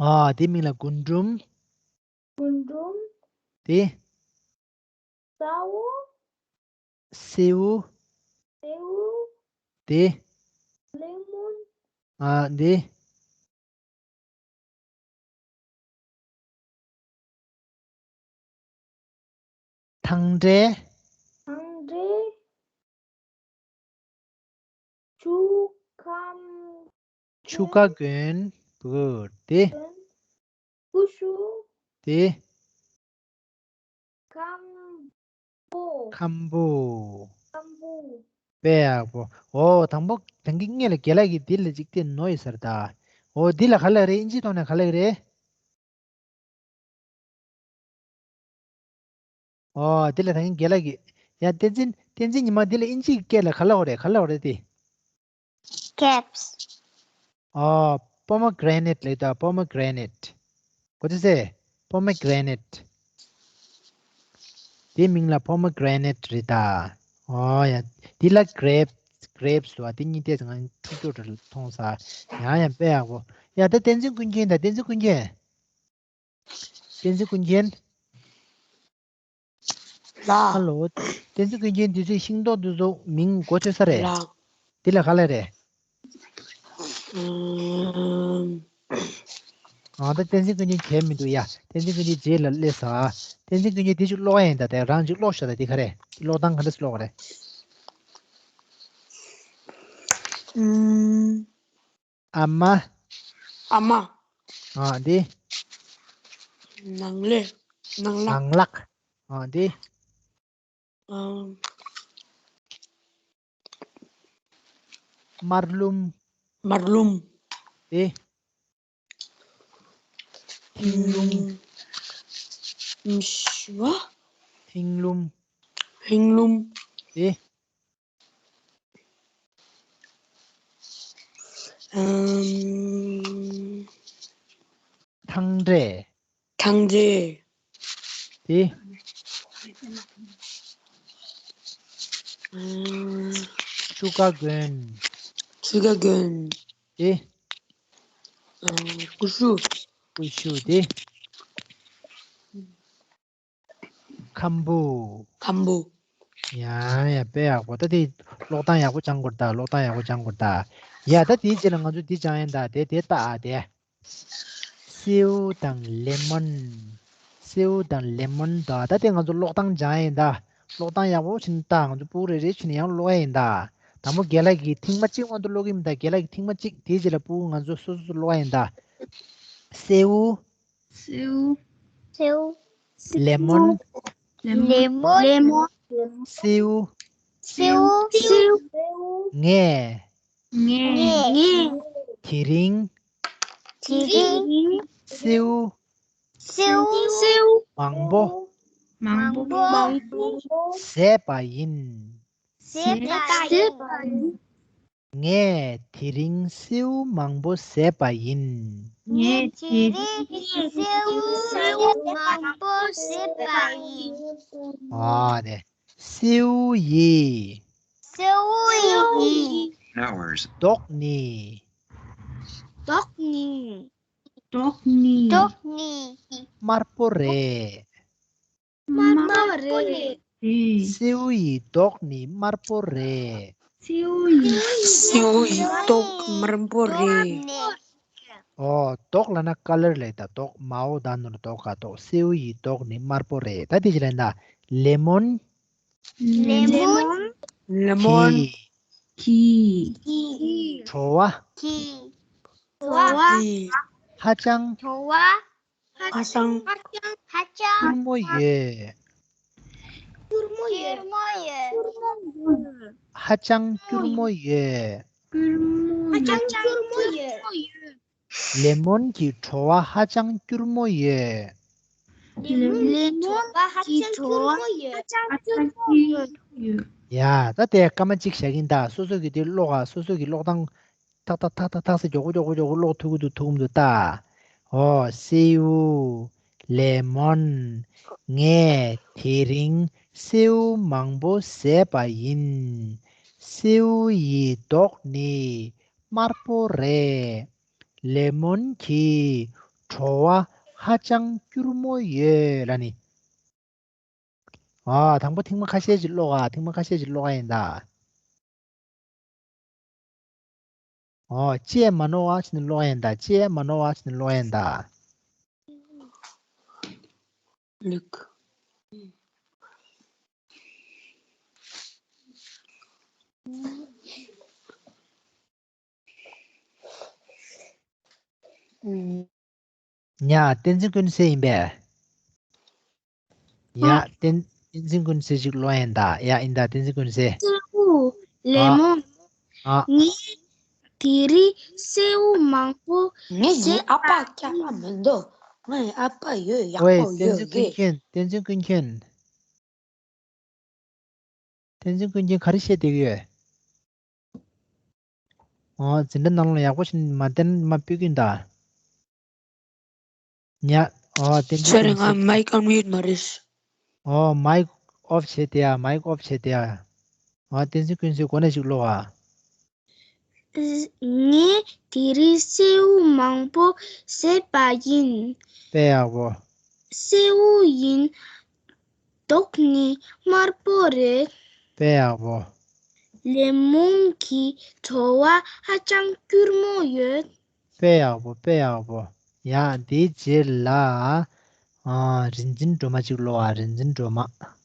ཨ། དེ་མིང་ལ་རྒུན་འབྲུམ། རྒུན་འབྲུམ། དེ། སེའུ། སེའུ། སེའུ། དེ། ལེ་མོན། ཨ། དེ། ཐང་འབྲས། ཐང་འབྲས། ཆུ་ཁམ། ཆུ་ཀ་གོན། Good. དེ། ཀུ་ཤུ། དེ། ཁམ་བུ། ཁམ་བུ། ཁམ་བུ། དཔེ་ཡག་པོ། ཨོ། དང་པོ་དང་གི་སྔོན་ལ་རྒན་ལགས་ཀྱིས་འདི་ལ་ཅིག་དེ་ནོར་ཡོད་ས་རེད་ད། ཨོ། འདི་ལ་ག་ལབ་རེད། ཨིན་ཇིའི་ཐོག་ནས་ག་ལབ་རེད། ཨོ། འདི་ལ་ད་གིན་རྒན་ལགས་ཀྱིས། ཡ། བསྟན་འཛིན། བསྟན་འཛིན་ཉི་མ། འདི་ལ་ཨིན་ཇིའི་སྐད་ལ་ག་ལབ་དགོས་རེད། ག་ལབ་དགོས་རེད་དེ། Grapes. ཨོ། Pomegranate ལབ་ད། Pomegranate། གོ་ཚོད་སེ། Pomegranate། དེའི་མིང་ལ་Pomegranate རེད་ད། ཨོ་ཡ། འདི་ལ་Grapes། Grapes ལབ་པ་དེ་གཉིས་ཏོག་ཙམ་ང་འཁྲུག་འཁྲུག་འདྲ་མཐོང་ས། ཡང་ཡང་དཔེ་ཡག་པོ། ཡ། ད་བསྟན་འཛིན་ཀུན་མཁྱེན་དང་། བསྟན་འཛིན་ཀུན་མཁྱེན། བསྟན་འཛིན་ཀུན་མཁྱེན། ལགས། ཧ་ལོ། བསྟན་འཛིན་ཀུན་མཁྱེན། དུས་ཚོད། ཤིང་ཏོག་འདི་ཚོ་མིང་གོ་ཐོས་ས་རེད། ལགས། འདི་ལ་ག་ལབ་རེད། ཨམ། ཨ། ད་བསྟན་འཛིན་ཀུན་མཁྱེན་གལ་མི་འདུག་ཡ། བསྟན་འཛིན་ཀུན་མཁྱེན་རྗེས་ལ་སླེབས་ས། བསྟན་འཛིན་ཀུན་མཁྱེན། འདི་ཅིག་ཀློག་ཡ་ཡིན་ད། དེ་རང་ཅིག་ཀློག་ཤོག་ད། འདི་ག་རེད། ཀློག་སྟངས་ག་འདྲ་ཞིག་ཀློག་དགོས་རེད། ཨམ། ཨ་མ། ཨ་མ། ཨ། འདི། ནང་ལས། ནང་ལག་ནང་ལག་ཨ། འདི། ཨམ། དམར་ལུམ། དམར་ལུམ། འདི། ཐིང་ལུམ། ཨམ། ཤི་བ། ཐིང་ལུམ། ཐིང་ལུམ། འདི། ཨམ། ཐང་འབྲས། ཐང་འབྲས། འདི། ཨམ། ཆུ་ཀ་གོན། ཆུ་ཀ་གོན། འདི། ཨམ། ཀུ་ཤུ། ཀུ་ཤུ། འདི། ཁམ་བུ། ཁམ་བུ། ཡ་ཡ། དཔེ་ཡག་པོ། ད་དེ་ཀློག་སྟངས་ཡག་པོ་སྦྱང་དགོས་རེད་ད། ཀློག་སྟངས་ཡག་པོ་སྦྱང་དགོས་རེད་ད། ཡ། ད་དེའི་རྗེས་ལ་ང་ཚོ་འདི་སྦྱང་ཡིན་ད། དེ་དེ་ལྟ་ཨ། དེ། སེའུ་དང་ལེ་མོན། སེའུ་དང་ལེ་མོན་ད། ད་དེ་ང་ཚོ་ཀློག་སྟངས་སྦྱང་ཡིན་ད། ཀློག་སྟངས་ཡག་པོ་བྱས་ནས་ལྟ། ང་ཚོ་ཕྲུ་གུ་རེ་རེ་བྱས་ནས་ཡང་ཀློག་ཡ་ཡིན་ད། དང་པོ་རྒན་ལགས་ཀྱིས་ཐེངས་མ་གཅིག་སྔོན་དུ་ཀློག་གི་ཡིན་ད། རྒན་ལགས་ཀྱིས་ཐེངས་མ་གཅིག། དེའི་རྗེས་ལ་ཕྲུ་གུ་ང་ཚོ་སོ་སོ་སོ་ཀློག་ཡ་ཡིན་ད། སེའུ། སེའུ། སེའུ། ལེ་མོན། ལེ་མོན། ལེ་མོན། སེའུ། སེའུ། སེའུ། ངས། ངས། ངས། དེ་རིང་། དེ་རིང་། སེའུ། སེའུ། སེའུ། མང་པོ། མང་པོ། མང་པོ། བཟས་པ་ཡིན། བཟས་པ་ཡིན། ངས་དེ་རིང་སེའུ་མང་པོ་བཟས་པ་ཡིན། ངས་དེ་རིང་སེའུ་མང་པོ་བཟས་པ་ཡིན། ཨ་ནི། སེའུ་ཡི། སེའུ་ཡི། མདོག་ནི། མདོག་ནི། མདོག་ནི། མདོག་ནི། དམར་པོ་རེད། དམར་པོ་རེད། སེའུ་ཡི་མདོག་ནི་དམར་པོ་རེད། སེའུ་ཡི། སེའུ་ཡི་མདོག་དམར་པོ་རེད། ཨོ། མདོག་ལབ་ན་ཀ་ལར་ལབ་ད། མདོག་མའོ་ད་ནོར་མདོག་ག་མདོག་སེའུ་ཡི་མདོག་ནི་དམར་པོ་རེད། ད་དེ་ཅི་ལབ་ན། ལེ་མོན། ལེ་མོན། ལེ་མོན། གྱི། གྱི། བྲོ་བ། གྱི། བྲོ་བ། ཧ་ཅང་། བྲོ་བ། ཧ་ཅང་། ཧ་ཅང་། སྐྱུར་མོ་ཡོད། སྐྱུར་མོ་ཡོད། སྐྱུར་མོ་ཡོད། ཧ་ཅང་སྐྱུར་མོ་ཡོད། ཧ་ཅང་སྐྱུར་མོ་ཡོད། ལེ་མོན་གྱི་བྲོ་བ་ཧ་ཅང་སྐྱུར་མོ་ཡོད། ལེ་མོན་གྱི་བྲོ་བ་ཧ་ཅང་སྐྱུར་མོ་ཡོད། ཡ། ད་དེ་སྐར་མ་གཅིག་བཞག་གིན་ད། སོ་སོ་གི་དེ་ཀློག་ཨ། སོ་སོ་གི་ཀློག་སྟངས་ཐག་ཐག་ཐག་ཐག་ཐག་ཟེར་མགྱོགས་པོ་མགྱོགས་པོ་མགྱོགས་པོ་ཀློག་ཐུབ་ཀྱི་འདུག་ཐུབ་ཀྱི་འདུག་ད། ཨོ། སེའུ། ལེ་མོན། ངས་དེ་རིང་སེའུ་མང་པོ་བཟས་པ་ཡིན། སེའུ་ཡི་མདོག་ནི་དམར་པོ་རེད། ལེ་མོན་གྱི་བྲོ་བ་ཧ་ཅང་སྐྱུར་མོ་ཡོད་ལབ་ནི། ཨ། དང་པོ་ཐེངས་མ་ཁ་ཤས་ཅིག་ཀློག་ཨ། ཐེངས་མ་ཁ་ཤས་ཅིག་ཀློག་ཨ་ཡིན་ད། ཨོ། ཅེས་མ་ནོར་བ་བྱས་ནས་ཀློག་ཡིན་ད། ཅེས་མ་ནོར་བ་བྱས་ནས་ཀློག་ཡིན་ད། ལུག་ཉ། བསྟན་འཛིན་ཀུན་གསལ་ཡིན་པས། ཡ། ཨ། བསྟན་བསྟན་འཛིན་ཀུན་གསལ་ཅིག་ཀློག་ཡིན་ད། ཡ། ཡིན་ད། བསྟན་འཛིན་ཀུན་གསལ། སེའུ། ལེ་མོན། ཨ། ངས་དེ་རིང་སེའུ་མང་པོ། ངས་ཡིན། ཨ་ཕ་སྐྱག་པ་མི་འདུག་ངའི་ཨ་ཕ་ཡོད། ཡག་པོ་ཡོད། ཨོའི། བསྟན་འཛིན་ཀུན་མཁྱེན། བསྟན་འཛིན་ཀུན་མཁྱེན། བསྟན་འཛིན་ཀུན་མཁྱེན་ག་རེ་བཤད་བསྡད་ཀྱི་ཡོད། ཨོ། འཛིན་གྲྭ་ནང་ལ་ཡག་པོ་ཞིག་མ་བསྟན་མ་སྤོས་ཀྱིན་གདའ། ཉ། ཨོ། བསྟན་འཛིན་ཀུན་གསལ། ཚོར་ང་མའིག་ཨན་མིའུ་ཊི་མ་རེད། ཨོ། མའིག་ཨོཕ་བྱས་ཏེ་ཡ། མའིག་ཨོཕ་བྱས་ཏེ་ཡ། ཨོ། བསྟན་འཛིན་ཀུན་གསལ་གོ་གནས་ཤིག་ཀློག་ཨ། ངས་དེ་རིང་སེའུ་མང་པོ་བཟས་པ་ཡིན། དཔེ་ཡག་པོ། སེའུ་ཡིན། མདོག་ནི་དམར་པོ་རེད། དཔེ་ཡག་པོ། ལེ་མོན་གྱི་བྲོ་བ་ཧ་ཅང་སྐྱུར་མོ་ཡོད། དཔེ་ཡག་པོ། དཔེ་ཡག་པོ། ཡ། དེའི་རྗེས་ལ། ཨ། རིག་འཛིན་སྒྲོལ་མ་ཅིག་ཀློག་ཨ། རིག་འཛིན་སྒྲོལ་མ།